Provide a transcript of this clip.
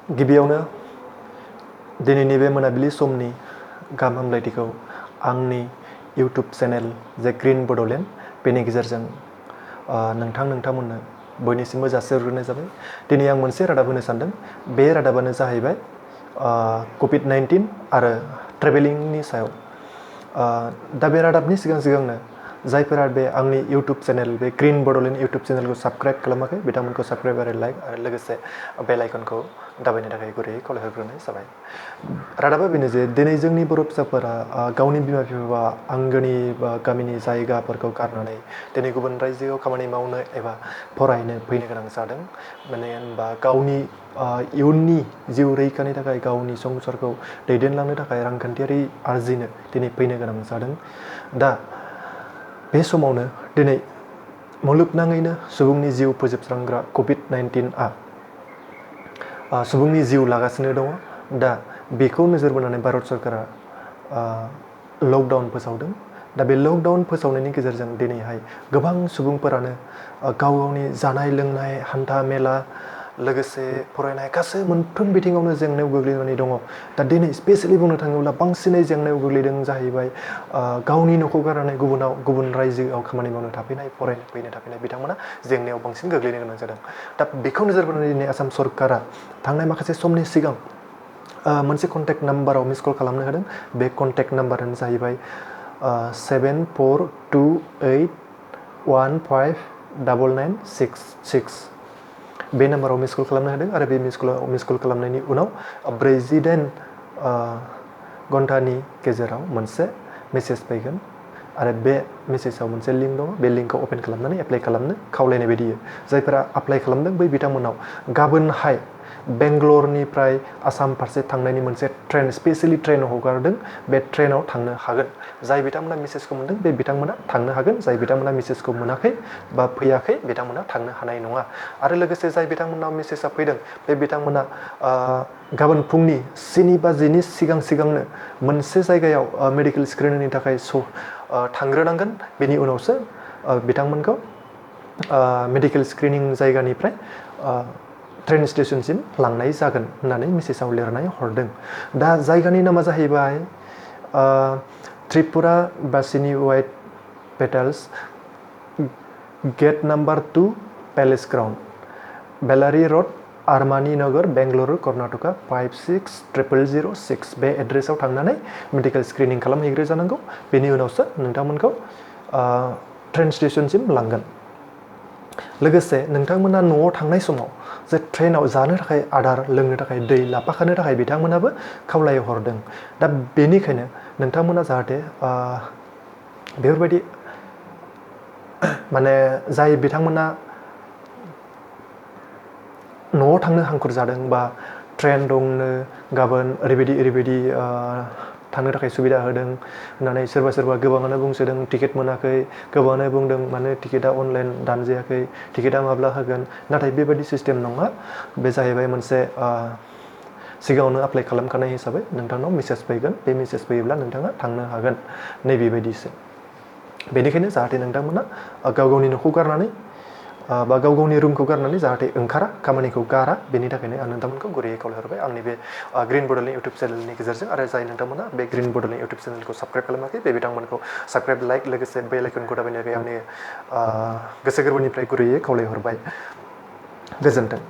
गिबियावनो दिनैनि बे मोनाबिलि समनि गाहाम हामलायथिखौ आंनि इउटुब चेनेल जे ग्रीन बड'लेण्ड बेनि गेजेरजों नोंथांमोननो बयनिसिमबो जासिहरग्रोनाय जाबाय। दिनै आं मोनसे रादाब होनो सानदों। बे रादाबानो जाहैबाय COVID-19 आरो ट्रेभेलिंनि सायाव। दा बे रादाबनि सिगांनो जायफोरा बे आंनि इउटुब चेनेल बे ग्रीन बड'लेण्ड इउटुब चेनेलखौ साबस्क्राइब खालामाखै बिथांमोनखौ साबस्क्राइब आरो लाइक आरो लोगोसे बेल आइकनखौ दाबायनो थाखाय गुरैयै खावलायहरग्रोनाय जाबाय। रादाबा बेनो जे दिनै जोंनि बर' फिसाफोरा गावनि बिमा बिफा आंगोनि बा गामिनि जायगाफोरखौ गारनानै दिनै गुबुन रायजोआव खामानि मावनो एबा फरायनो फैनो गोनां जादों। मानो होनबा गावनि इयुननि जिउ रैखानि थाखाय गावनि संसारखौ दैदेनलांनो थाखाय रांखान्थियारि आरजिनो दिनै फैनो गोनां जादों। दा बे समावनो दिनै मुलुगनाङैनो सुबुंनि जिउ फोजोबस्रांग्रा COVID-19आ सुबुंनि जिउ लागासिनो दङ। दा बेखौ नोजोर बोनानै भारत सरकारा लकडाउन फोसावदों। दा बे लकडाउन फोसावनायनि गेजेरजों दिनैहाय गोबां सुबुंफोरानो गाव गावनि जानाय लोंनाय हान्था मेला लोगोसे फरायनाय गासै मोनफ्रोम बिथिङावनो जेंनायाव गोग्लैनानै दङ। दा दिनै स्पेसियेलि बुंनो थाङोब्ला बांसिनै जेंनायाव गोग्लैदों जाहैबाय गावनि न'खौ गारनानै गुबुन रायजोआव खामानि मावनो थाफैनाय फरायनो फैनो थाफैनाय बिथांमोना जेंनायाव बांसिन गोग्लैनो गोनां जादों। दा बेखौ नोजोर बोनानै दिनै आसाम सरकारा थांनाय माखासे समनि सिगां मोनसे कन्टेक्ट नाम्बाराव मिस कल खालामनो होदों। बे कन्टेक्ट नाम्बारानो जाहैबाय 7428159966। बे नाम्बाराव मिस कल खालामनो होदों आरो बे मिस कल खालामनायनि उनाव 48 घन्टानि गेजेराव मोनसे मेसेज फैगोन आरो बे मेसेजाव मोनसे लिंक दङ। बे लिंकखौ अपेन खालामनानै एप्लाइ खालामनो खावलायनाय बायदि जायफोरा एप्लाइ खालामदों बै बिथांमोनाव गाबोनहाय बेंगलरनिफ्राय आसाम फारसे थांनायनि मोनसे ट्रेन स्पेसियेलि ट्रेन हगारदों। बे ट्रेनाव थांनो हागोन। जाय बिथांमोना मेसेजखौ मोनदों बे बिथांमोना थांनो हागोन। जाय बिथांमोना मेसेजखौ मोनाखै बा फैयाखै बिथांमोना थांनो हानाय नङा। आरो लोगोसे जाय बिथांमोनाव मेसेजआ फैदों बे बिथांमोना गाबोन फुंनि 7 बाजिनि सिगांनो मोनसे जायगायाव मेडिकेल स्क्रिनिंनि थाखाय थांग्रोनांगोन। बेनि उनावसो बिथांमोनखौ मेडिकेल स्क्रिनिं जायगानिफ्राय ट्रेन स्टेशनसिम लांनाय जागोन होननानै मेसेजाव लिरनाय हरदों। दा जायगानि नामा जाहैबाय त्रिपुरा बासिनि white petals gate number 2 palace ground Bellary road Armane Nagar Bengaluru Karnataka 56006। बे एड्रेसाव थांनानै मेडिकेल स्क्रिनिं खालामहैग्रो जानांगौ। बेनि उनावसो नोंथांमोनखौ ट्रेन स्टेशनसिम लांगोन। लोगोसे नोंथांमोना न'आव थांनाय समाव जे ट्रेनाव जानो थाखाय आदार लोंनो थाखाय दै लाफाखानो थाखाय बिथांमोनाबो खावलायहरदों। दा बेनिखायनो नोंथांमोना जाहाथे बेफोरबायदि माने जाय बिथांमोना न'आव थांनो हांखुर जादों बा ट्रेन दंनो गाबोन ओरैबायदि थांनो थाखाय सुबिदा होदों होननानै सोरबा गोबाङानो बुंसोदों टिकेट मोनाखै। गोबाङानो बुंदों मानो टिकेटआ अनलाइन दानजायाखै टिकेटआ माब्ला होगोन। नाथाय बेबायदि सिस्टेम नङा। बे जाहैबाय मोनसे सिगाङावनो एप्लाइ खालामखानाय हिसाबै नोंथांनाव मेसेज फैगोन। बे मेसेज फैयोब्ला नोंथाङा थांनो हागोन नैबेबायदिसो। बेनिखायनो जाहाथे नोंथांमोना गाव गावनि न'खौ गारनानै बा गाव गावनि रुमखौ गारनानै जाहाथे ओंखारा खामानिखौ गारा बेनि थाखायनो आं नोंथांमोनखौ गुरैयै खावलायहरबाय आंनि बे ग्रीन बड'लेण्ड इउटुब चेनेलनि गेजेरजों। आरो जाय नोंथांमोना बे ग्रीन बड'लेण्ड इउटुब चेनेलखौ साबस्क्राइब खालामाखै बे बिथांमोनखौ साबस्क्राइब लाइक लोगोसे बेल आइकनखौ दाबायनो थाखाय आंनि गोसो गोरबोनिफ्राय गुरैयै खावलायहरबाय। गोजोन्थों।